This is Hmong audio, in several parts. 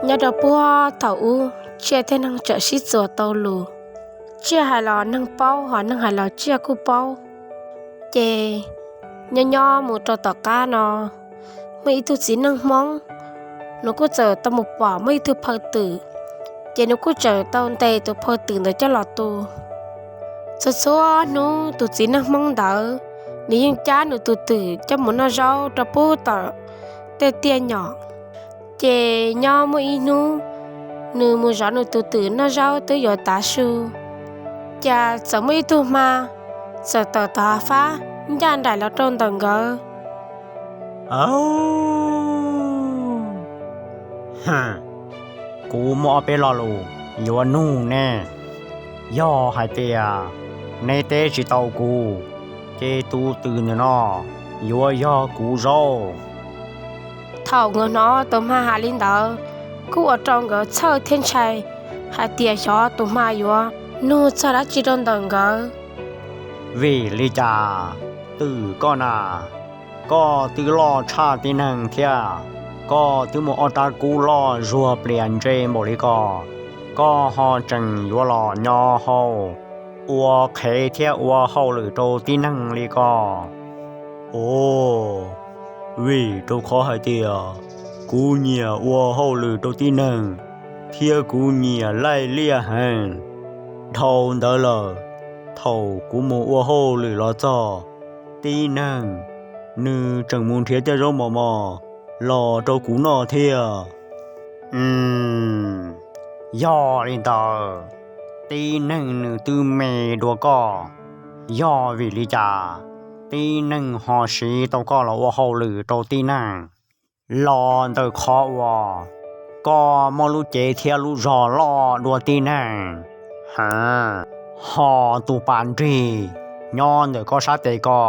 Nyob rau puag thaum ub, tsiaj thiab neeg txawm sib txuas tau lus. Tsiaj hais los neeg paub, hos neeg hais los tsiaj kuj paub. Ces nyob nyob mus rau tom qab no, muaj ib tug txiv neej Hmoob, nws kuj txawm tau mus pom muaj ib tug phaw twm, ces nws kuj txawm tau ntes tus phaw twm ntawd coj los tu. Txhua txhua hnub tus txiv neej Hmoob ntawd, nws yeej cab nws tus twm coj mus noj zaub rau puag tom tej tiaj nyom. Ces nyob muaj ib hnub, nws mus zov nws tus twm noj zaub twb yuav tav su, cas txawm muaj ib tug hma txawm tawm tom hav fab ncaj nraim los rau ntawm nkawd. Au, kuv muaj ob peb lo lus yuav nug nej. Yog hais tias neb teb tsis tau kuv, ces tus twm ntawm no yuav yog kuv zaub. Thaum nkawd hnov tus hma hais li ntawd, kuj ua rau nkawd txhawj thiab ntshai hais tias xyov tus hma yuav nug txog dab tsi rau ntawm nkawd. Vim li cas twm koj na, koj twb loj tshaj tib neeg thiab, koj twb muaj ob rab kub loj zuag plias ntse npaum li ko, koj ho tseem yuav los nyo hau ua qhev thiab ua hauj lwm rau tib neeg li ko? Os, vim rau qhov hais tias kuv nyiam ua hauj lwm rau tib neeg, thiab kuv nyiam laij liaj heev. Dhau ntawd lawm, thaum kuv mus ua hauj lwm los txog, tib neeg nws tseem mus nrhiav tej zaub mos mos los rau kuv noj thiab. Yog li ntawd, tib neeg nws twb me dua koj, yog vim li cas tib neeg ho siv tau koj los ua hauj lwm rau tib neeg? Los ntawm qhov uas koj muaj lub cev thiab lub zog loj dua tib neeg. Hos tus pas nrig nyob ntawm koj sab tes ko,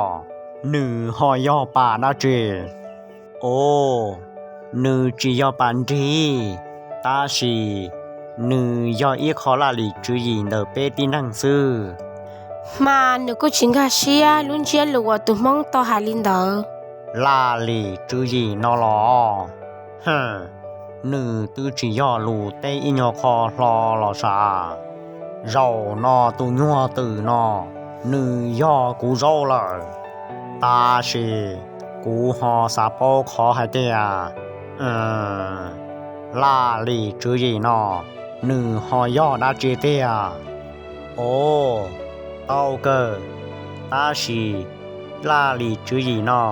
nws ho yog pas dab tsi? Os, nws tsis yog pas nrig, tab sis nws yog ib qho laj lim tswv yim ntawm peb tib neeg xwb. Hma nws kuj tsis nkag siab lub ntsiab lus uas tus Hmoob tau hais li ntawd. Laj lim tswv yim no los? Nws twb tsis yog lus teb ib nyuag qho hlo los sav. Zaum no tus nyuag twm no, nws yog kuv zaub lawm. Tab sis kuv ho xav paub qhov hais tias laj lim tswv yim no nws ho yog dab tsi tiag. Os, tau kawg, tab sis laj lim tswv yim no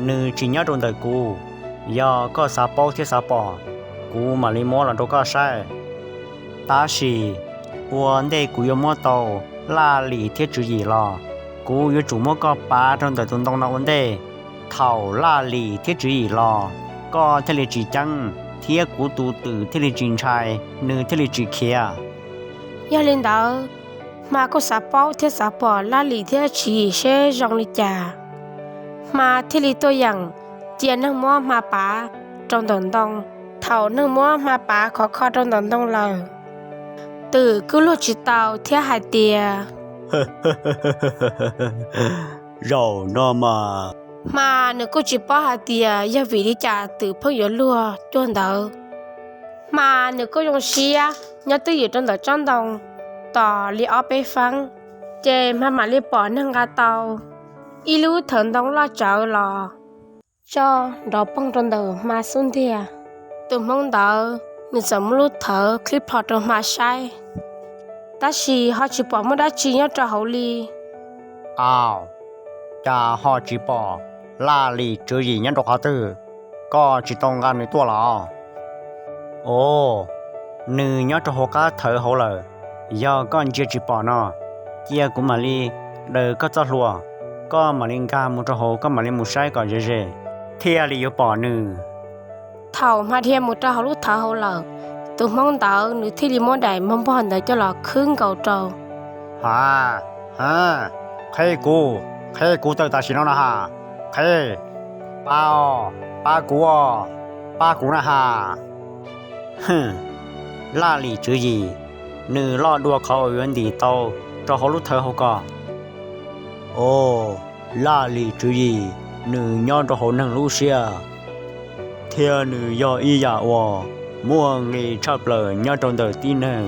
nws tsis nyob rau ntawm kuv. Yog koj xav paub thiab xav pom, kuv mam li muab los rau koj saib. Tab sis ua ntej kuv yuav muab tau laj lim thiab tswv yim los, kuv yuav tsum muab koj pav rau ntawm tus ntoo no ua ntej. Thaum laj lim thiab tswv yim los, koj thiaj li tsis ceeb, thiab kuv tus twm thiaj li tsis ntshai, nws thiaj li tsis khiav. Yog li ntawd, hma kuj xav paub thiab xav pom laj lim thiab tswv yim seb zoo li cas. Hma thiaj li tuaj yeem cia neeg muab hma pav rau ntawm ntoo. Thaum neeg muab hma pav khov kho rau ntawm ntoo lawm, twm kuj luag tsis tau thiab hais tias, zaum no mas. Hma nws kuj tsis paub hais tias yog vim li cas twm pheej yuav luag cuag ntawd. Hma nws kuj zoo siab nyob twj ywm rau ntawm tsob ntoo tos li ob peb feeb, ces hma mam li pom neeg nqa tau ib lub thawv ntoo loj tsawv los tso nrov poog rau ntawm hma xub ntiag. Tus hmoob ntawd nws txawm muab lub thawv qhib plho rau hma saib, tab sis ho tsis pom muaj dab tsi nyob rau hauv li. Au, cas ho tsis pom laj lim tswv yim nyob rau qhov twg? Koj tsis tau nqa nws tuaj los? Os, nws nyob rau hauv qab thawv hauv lawm. Yog koj ntsia tsis pom no, cia kuv mam li daws koj txoj hlua, koj mam li nkag mus rau hauv, koj mam li mus saib kom ze ze, thiaj li yuav pom nws. Thaum hma dhia mus rau hauv lub thawv hauv lawm, tus hmoob ntawd nws thiaj li muab daim npog npog ntawd coj los khwb nkaus rau. Ha, ha, qheb kuv, qheb kuv tawm tam sim no na ha, qheb, pab os, pab kuv os, pab kuv na ha. Hwm, laj lim tswv yim, nws loj dua qhov uas yuav ntim tau rau hauv lub thawv hauv ko. Os, laj lim tswv yim nws nyob rau hauv neeg lub siab, thiab nws yog ib yam uas muaj nqis tshaj plaws nyob rau ntawm tib neeg.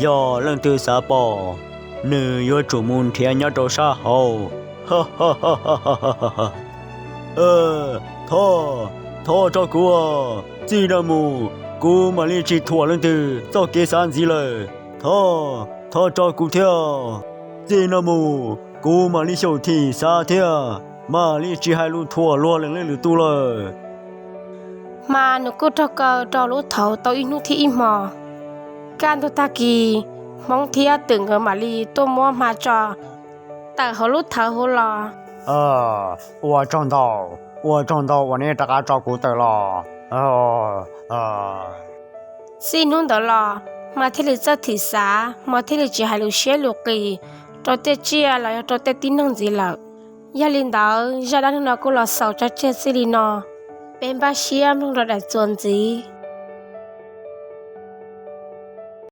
Yog leej twg xav pom, nws yuav tsum mus nrhiav nyob rau sab hauv. Thov, thov tso kuv, txij no mus kuv mam li tsis thuam leej twg txoj kev xav ntxiv lawm. Thov, thov tso kuv thiab, txij no mus kuv mam li xyaum thim xav thiab mam li tsis hais lus thuam luag leej twg lawm. Hma nws kuj raug kaw rau lub thawv tau ib hnub thiab ib hmo. Kaj ntug tag kis, Hmoob thiab Twm nkawd mam li tuaj muab Hma tso tawm hauv lub thawv hauv los. Ua tsaug ntau, ua tsaug ntau uas nej rov qab tso kuv tawm los. Txij hnub ntawd los, Hma thiaj li txawj thim xav, Hma thiaj li tsis hais lus siab lus qis rau tej tsiaj los yog rau tej tib neeg ntxiv lawm. Yog li ntawd zaj dab neeg no kuj los xaus tso tseg txij li no. Peb npaj siab mloog rau daim txuas ntxiv.